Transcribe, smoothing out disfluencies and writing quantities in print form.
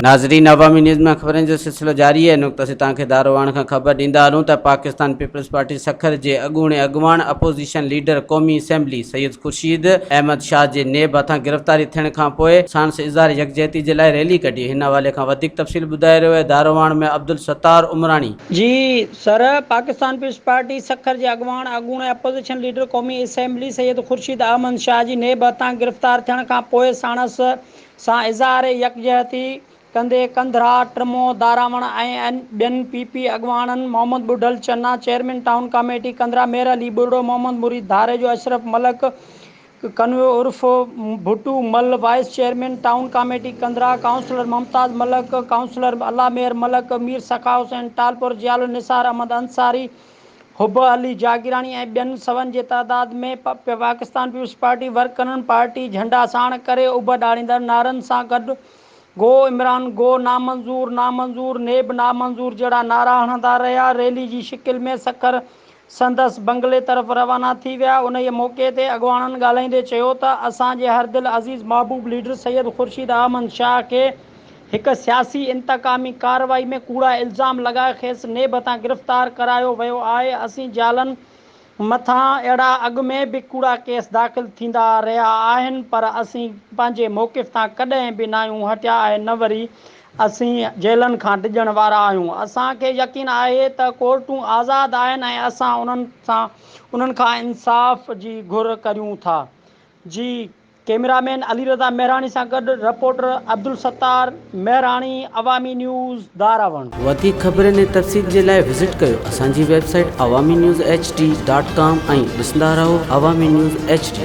ناظرين عوامي نيوز مان خبرن جو سلسلو جاري آهي هن وقت اسين توهان کي داروواڻ کان خبر ڏيندا هلون ته پاڪستان پيپلز پارٽي سکر جي اڳوڻي اڳواڻ اپوزيشن ليڊر قومي اسيمبلي سيد خورشيد احمد شاهه جي نيب هٿان گرفتاري ٿيڻ کان پوء ساڻس اظهار يڪجهتي جي لاء ريلي ڪڍي هن حوالي کان وڌيڪ تفصيل ٻڌائي رهيو آهي داروواڻ ۾ عبدالستار عمراڻي. جي سر پاڪستان پيپلز پارٽي سکر جي اڳواڻ اڳوڻي اپوزيشن ليڊر قومي اسيمبلي سيد خورشيد احمد شاهه جي نيب هٿان گرفتار ٿيڻ کان پوء ساڻس سان اظهار يڪجهتي ڪندي ڪنڌرا، ٽمو، داراوڻ ۽ ٻين پي پي اڳواڻن Muhammad Budhal Channa, chairman town committee Kandhra Mir Ali Burdo, Muhammad Murid Dharejo, Ashraf Malik Kanhio عرف Bhutto Mal, vice chairman town committee Kandhra, councillor Mumtaz Malik, councillor Allah Mehr Malik, Mir Sakha Hussain Talpur, Jialo Nisar Ahmed Ansari, Hub Ali Jagirani ۽ ٻين سون جي تعداد ۾ Pakistan peoples party ورڪرن party جهنڊا ساڻ ڪري اڀ ڏاڙيندڙ نعرن سان گڏ گو عمران گو نامنظور نامنظور نيب نامنظور جهڙا نعرا هڻندا رهيا ريلي جي شڪل ۾ سکر سندس بنگلي طرف روانا ٿي ويا انهيء موقعي تي اڳواڻن ڳالهائيندي چيو ته اسان جي هر دل عزيز محبوب ليڊر سيد خورشيد احمد شاهه کي هڪ سياسي انتقامي ڪارروائي ۾ ڪوڙا الزام لڳائي کيس نيب هٿان گرفتار ڪرايو ويو آهي، اسين جيالن مٿان اهڙا اڳ ۾ به ڪوڙا ڪيس داخل ٿيندا رهيا آهن پر اسين پنهنجي موقف تان ڪڏهن به ناهيون هٽيا ۽ نه وري اسين جيلن کان ڊڄڻ وارا آهيون، اسان کي يقين آهي ته ڪورٽون آزاد آهن ۽ اسان انهن سان انهن کان انصاف جي گهر ڪريون ٿا. جي. ڪئميرا مين علي رضا مهراڻي سان گڏ رپورٽر عبدالستار مهراڻي عوامي نيوز داراوڻ. وڌيڪ خبرن ۽ تفصيل جي لاء وزٽ ڪيو اسان جي website Awami news H D dot com ۽ ڏسندا رهو عوامي نيوز ايڇ ڊي.